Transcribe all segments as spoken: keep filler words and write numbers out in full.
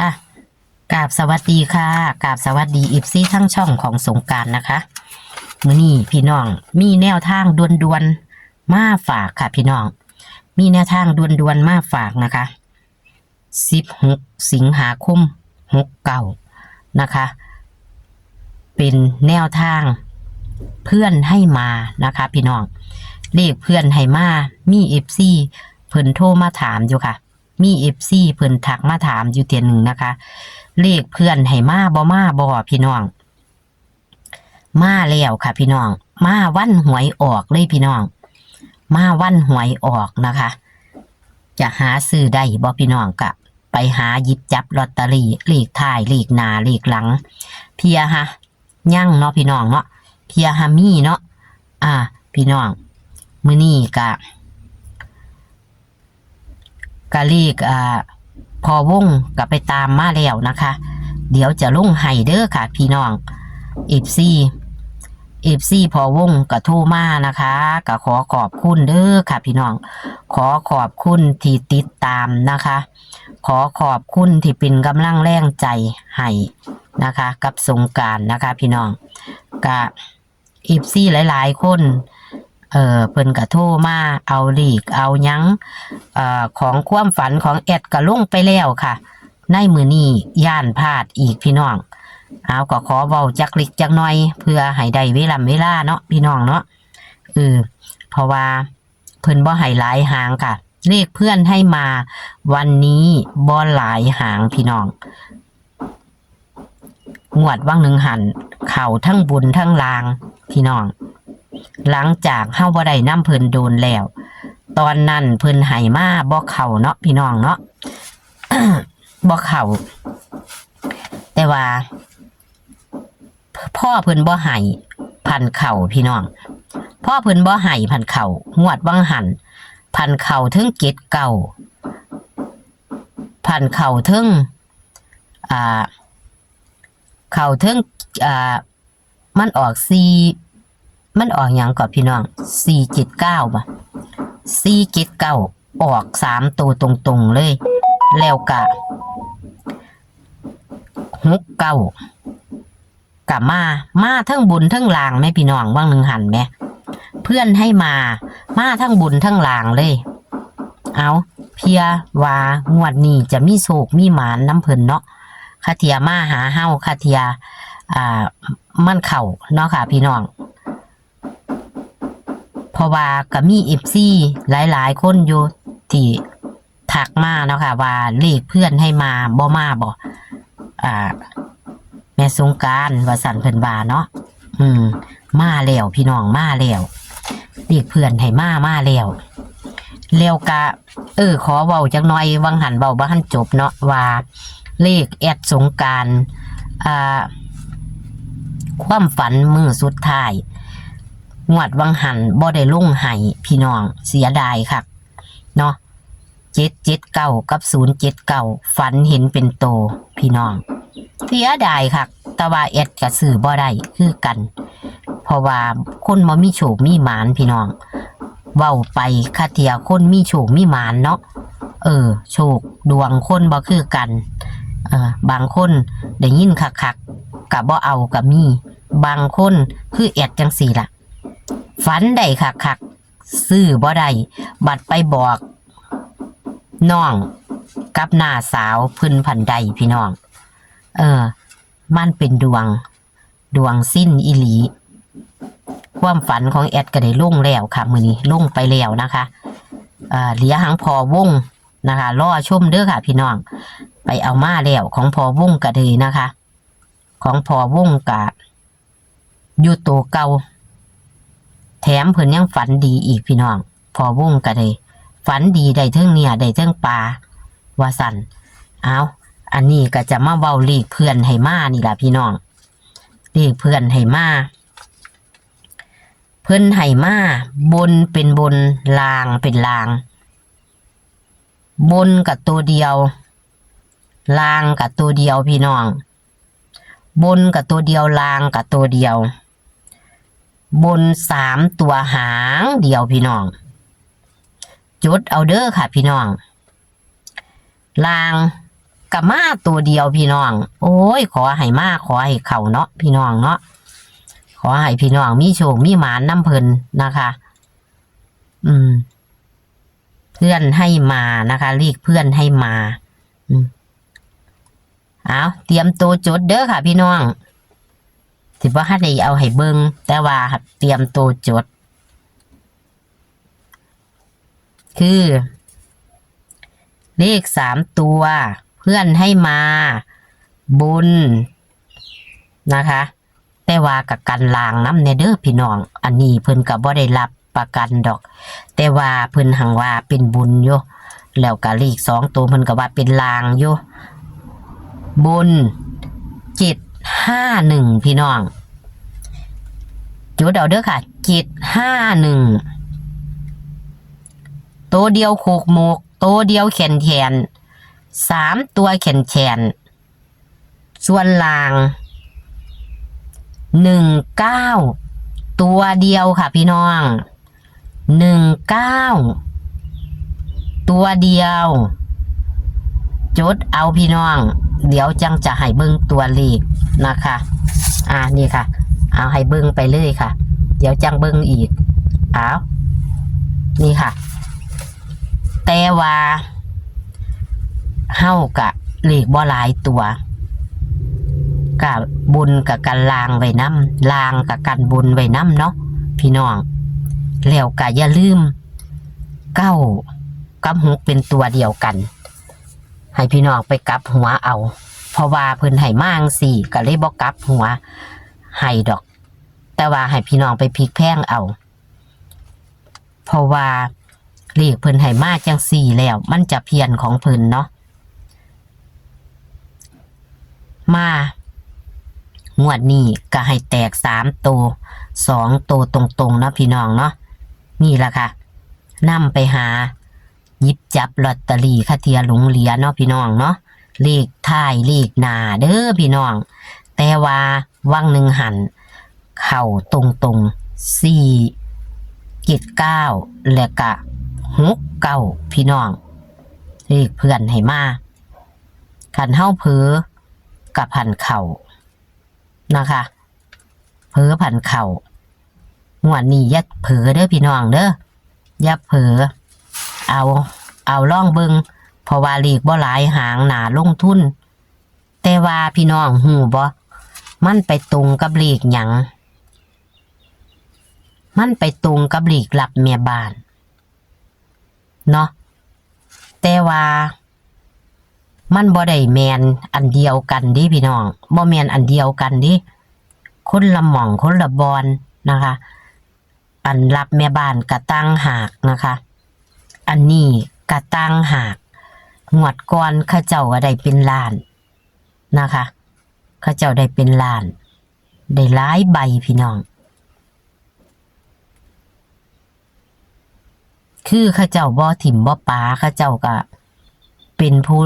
อ่ะ กราบสวัสดีค่ะ กราบสวัสดี เอฟซี ทั้งช่องของสงกรานต์นะคะ มื้อนี้พี่น้องมีแนวทางด่วนๆมาฝากค่ะพี่น้อง มีแนวทางด่วนๆมาฝากนะคะ สิบหก สิงหาคม หกเก้า นะคะ เป็นแนวทางเพื่อนให้มานะคะพี่น้อง เลขเพื่อนให้มา มี เอฟซี เพิ่นโทรมาถามอยู่ค่ะ มี เอฟซี เพิ่นทักมาถามอยู่เทื่อหนึ่งนะคะ เลขเพื่อนให้มาบ่มาบ่พี่น้อง มาแล้วค่ะพี่น้อง มาวันหวยออกเลยพี่น้อง มาวันหวยออกนะคะ จะหาซื้อได้บ่พี่น้อง ก็ไปหาหยิบจับลอตเตอรี่ เลขท้าย เลขหน้า เลขหลัง เพียหายังเนาะพี่น้องเนาะ เพียหามีเนาะ อ่า พี่น้อง มื้อนี้ก็ ก็เลข อ่า พ่อวงก็ไปตามมาแล้วนะคะ เดี๋ยวจะลงให้เด้อค่ะพี่น้อง เอฟซี เอฟซี พ่อวงก็โทรมานะคะ ก็ขอขอบคุณเด้อค่ะพี่น้อง ขอขอบคุณที่ติดตามนะคะ ขอขอบคุณที่เป็นกำลังแรงใจให้นะคะ กับสงกรานต์นะคะพี่น้อง ก็ เอฟซี หลายๆคน เอ่อ เพิ่นก็โทรมาเอาเลขเอาหยัง เอ่อ ของความฝันของแอดก็ลงไปแล้วค่ะ ในมื้อนี้ย้านพลาดอีกพี่น้อง เอา ก็ขอเว้าจักเล็กจักน้อย เพื่อให้ได้เวลาเวลาเนาะพี่น้องเนาะ เออ เพราะว่าเพิ่นบ่ให้หลายหางค่ะ เลขเพื่อนให้มาวันนี้บ่หลายหางพี่น้อง งวดวังหนึ่งหั้น เข้าทั้งบนทั้งล่างพี่น้อง หลังจากเฮาบ่ได้นำเพิ่นโดนแล้ว ตอนนั้นเพิ่นให้มาบ่เข้าเนาะพี่น้องเนาะ บ่เข้า แต่ว่า พอเพิ่นบ่ให้ พั่นเข้าพี่น้อง พอเพิ่นบ่ให้ พั่นเข้า งวดวังหั้น พั่นเข้าเทิงเจ็ดเก้า พั่นเข้าเทิง อ่า เข้าเทิง อ่า มันออกสี่ มันออกหยังก่อพี่น้อง สี่เจ็ดเก้า บ่ สี่เจ็ดเก้า ออกสามตัวตรงๆเลย แล้วก็ หกเก้า ก็มา มาทั้งบนทั้งล่างแม่พี่น้อง วังหนึ่งหั้นแม่ เพื่อนให้มา มาทั้งบนทั้งล่างเลย เอา เพียว่างวดนี้จะมีโชคมีหมานนำเพิ่นเนาะ คาเทียมาหาเฮา คาเทีย อ่า มันเข้าเนาะค่ะพี่น้อง เพราะว่าก็มี เอฟซี หลายๆคนอยู่ที่ทักมาเนาะค่ะ ว่าเลขเพื่อนให้มาบ่มาบ่ อ่า แม่สงกรานต์ว่าซั่นเพิ่นว่าเนาะ อืม มาแล้วพี่น้อง มาแล้ว เลขเพื่อนให้มา มาแล้ว แล้วก็ เออ ขอเว้าจักหน่อย วังหั้นเว้าบ่ทันจบเนาะ ว่าเลขแอดสงกรานต์ อ่า ความฝันมื้อสุดท้าย งวดวังหั้นบ่ได้ลงให้พี่น้อง เสียดายคักเนาะ เจ็ดเจ็ดเก้า กับ ศูนย์เจ็ดเก้า ฝันเห็นเป็นโตพี่น้อง เสียดายคัก แต่ว่าแอดก็ซื้อบ่ได้คือกัน เพราะว่าคนบ่มีโชคมีหมานพี่น้อง เว้าไป คาเทียคนมีโชคมีหมานเนาะ เออ โชคดวงคนบ่คือกัน เออ บางคนได้ยินคักๆ ก็บ่เอาก็มี บางคนคือแอดจั่งซี้ล่ะ ฝันได้คักๆ ซื้อบ่ได้ บัดไปบอกน้องกับน้าสาวเพิ่นพั่นได้พี่น้อง เออ มันเป็นดวง ดวงสิ้นอีหลี ความฝันของแอดก็ได้ลงแล้วค่ะ มื้อนี้ลงไปแล้วนะคะ เอ่อ เหลือหางพ่อวงนะคะ รอชมเด้อค่ะพี่น้อง ไปเอามาแล้ว ของพ่อวงก็ได้นะคะ ของพ่อวงก็อยู่โตเก่า แถมเพิ่นยังฝันดีอีกพี่น้อง พ่อวงก็ได้ ฝันดีได้เทิงเนื้อได้เทิงปลา ว่าซั่น เอา อันนี้ก็จะมาเว้าเลขเพื่อนให้มานี่ล่ะพี่น้อง เลขเพื่อนให้มา เพิ่นให้มา บนเป็นบน ล่างเป็นล่าง บนก็ตัวเดียว ล่างก็ตัวเดียวพี่น้อง บนก็ตัวเดียว ล่างก็ตัวเดียว บนสามตัวหางเดียวพี่น้อง จดเอาเด้อค่ะพี่น้อง ล่าง ก็มาตัวเดียวพี่น้อง โอ้ย ขอให้มา ขอให้เข้าเนาะพี่น้องเนาะ ขอให้พี่น้องมีโชคมีหมานนำเพิ่นนะคะ อืม เพื่อนให้มานะคะ เลขเพื่อนให้มา อืม เอา เตรียมตัวจดเด้อค่ะพี่น้อง สิบ่ทันได้เอาให้เบิ่ง แต่ว่าเตรียมตัวจด คือ เลขสามตัว เพื่อนให้มา บน นะคะ แต่ว่าก็กันล่างนำแน่เด้อพี่น้อง อันนี้เพิ่นก็บ่ได้รับประกันดอก แต่ว่าเพิ่นหั้นว่าเป็นบนอยู่ แล้วก็เลขสองตัวเพิ่นก็ว่าเป็นล่างอยู่ บน เจ็ดห้าหนึ่ง พี่น้อง จดเอาเด้อค่ะ เจ็ดห้าหนึ่ง ตัวเดียวโขกหมก ตัวเดียวแขนแขน สามตัวแขนแขน ส่วนล่าง หนึ่งเก้า ตัวเดียวค่ะพี่น้อง หนึ่งเก้า ตัวเดียว จดเอาพี่น้อง เดี๋ยวจั่งจะให้เบิ่งตัวเลขนะคะ อ่า นี่ค่ะ เอาให้เบิ่งไปเลยค่ะ เดี๋ยวจั่งเบิ่งอีก เอา นี่ค่ะ แต่ว่า เฮาก็เลขบ่หลายตัว ก็บนก็กันล่างไว้นำ ล่างก็กันบนไว้นำเนาะพี่น้อง แล้วก็อย่าลืม เก้า กับ หก เป็นตัวเดียวกัน ให้พี่น้องไปกลับหัวเอา เพราะว่าเพิ่นให้มาจั่งซี้ ก็เลยบ่กลับหัวให้ดอก แต่ว่าให้พี่น้องไปพลิกแพลงเอา เพราะว่าเลขเพิ่นให้มาจั่งซี้แล้ว มันจะเพี้ยนของเพิ่นเนาะ มา งวดนี้ก็ให้แตกสามตัว สองตัวตรงๆ เนาะพี่น้องเนาะ นี่ล่ะค่ะ นำไปหาหยิบจับลอตเตอรี่ คาเทียหลงเหลือเนาะพี่น้องเนาะ เลขท้ายเลขหน้าเด้อพี่น้อง แต่ว่าวังหนึ่งหั้น เข้าตรงๆ สี่เจ็ดเก้า และกะ หกเก้า พี่น้อง เลขเพื่อนให้มา คันเฮาเผลอ กะพันเข้า นะคะ เผลอพันเข้า งวดนี้อย่าเผลอเด้อพี่น้องเด้อ อย่าเผลอ เอา เอาลองเบิ่ง เพราะว่าเลขบ่หลายหาง น่าลงทุน แต่ว่าพี่น้องฮู้บ่ มันไปตรงกับเลขหยัง มันไปตรงกับเลขลับแม่บ้าน เนาะ แต่ว่า มันบ่ได้แม่นอันเดียวกันเด้พี่น้อง บ่แม่นอันเดียวกันเด้ คนละหม่องคนละบ่อนนะคะ อันลับแม่บ้านกะต่างหากนะคะ อันนี้กะต่างหาก งวดก่อนเขาเจ้าก็ได้เป็นล้านนะคะ เขาเจ้าได้เป็นล้าน ได้หลายใบพี่น้อง คือเขาเจ้าบ่ถิ่มบ่ปา เขาเจ้าก็เป็นผู้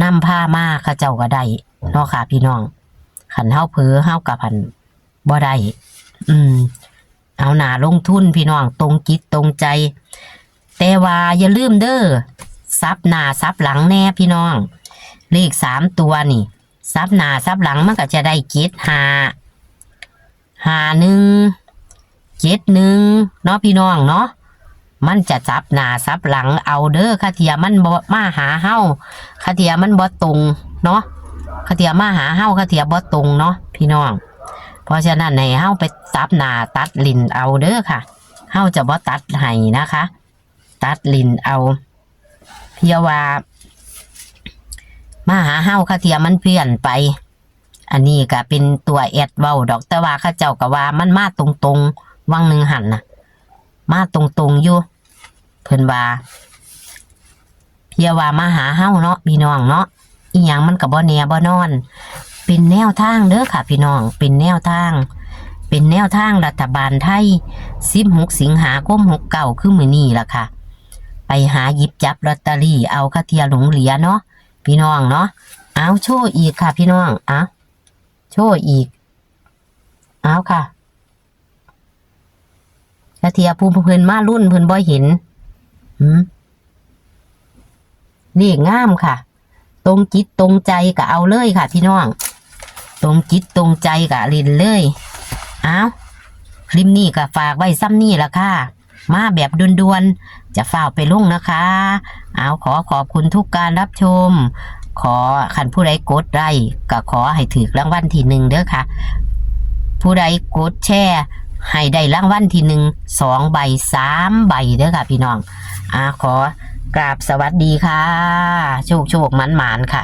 นำพามา เขาเจ้าก็ได้เนาะค่ะพี่น้อง คันเฮาเผลอ เฮาก็พันบ่ได้ อืม เอาหน้าลงทุนพี่น้อง ตรงจิตตรงใจ แต่ว่าอย่าลืมเด้อ สับหน้าสับหลังแน่พี่น้อง เลขสามตัวนี่ สับหน้าสับหลังมันก็จะได้ เจ็ดห้า ห้าหนึ่ง เจ็ดหนึ่ง เนาะพี่น้องเนาะ มันจะสับหน้าสับหลังเอาเด้อ คาเทียมันบ่มาหาเฮา คาเทียมันบ่ตรงเนาะ คาเทียมาหาเฮา คาเทียบ่ตรงเนาะพี่น้อง เพราะฉะนั้นให้เฮาไปสับหน้าตัดเล่นเอาเด้อค่ะ เฮาจะบ่ตัดให้นะคะ ตัดเล่นเอา เพียงว่า มาหาเฮา คาเทียมันเพี้ยนไป อันนี้ก็เป็นตัวแอดเว้าดอก แต่ว่าเขาเจ้าก็ว่ามันมาตรงๆ วังหนึ่งหั้นน่ะ มาตรงๆ อยู่ เพิ่นว่า เพียงว่ามาหาเฮาเนาะพี่น้องเนาะ อีหยังมันก็บ่แน่บ่นอน เป็นแนวทางเด้อค่ะพี่น้อง เป็นแนวทาง เป็นแนวทางรัฐบาลไทย สิบหก สิงหาคม หกเก้า คือมื้อนี้ล่ะค่ะ ไปหาหยิบจับลอตเตอรี่เอา คาเทียหลงเหลือเนาะพี่น้องเนาะ เอาโชว์อีกค่ะพี่น้อง เอาโชว์อีก เอาค่ะ คาเทียผู้เพิ่นมารุ่นเพิ่นบ่เห็น หืม เลขงามค่ะ ตรงจิตตรงใจก็เอาเลยค่ะพี่น้อง ตรงจิตตรงใจก็เล่นเลย เอา คลิปนี้ก็ฝากไว้ส่ำนี้ล่ะค่ะ มาแบบด่วนๆ จะฟ้าวไปลงนะคะ เอา ขอขอบคุณทุกการรับชม ขอ คันผู้ใดกดได้ก็ขอให้ถืกรางวัลที่หนึ่งเด้อค่ะ ผู้ใดกดแชร์ให้ได้รางวัลที่หนึ่งสองใบสามใบเด้อค่ะพี่น้อง อ่า ขอกราบสวัสดีค่ะ โชคโชคหมานหมานค่ะ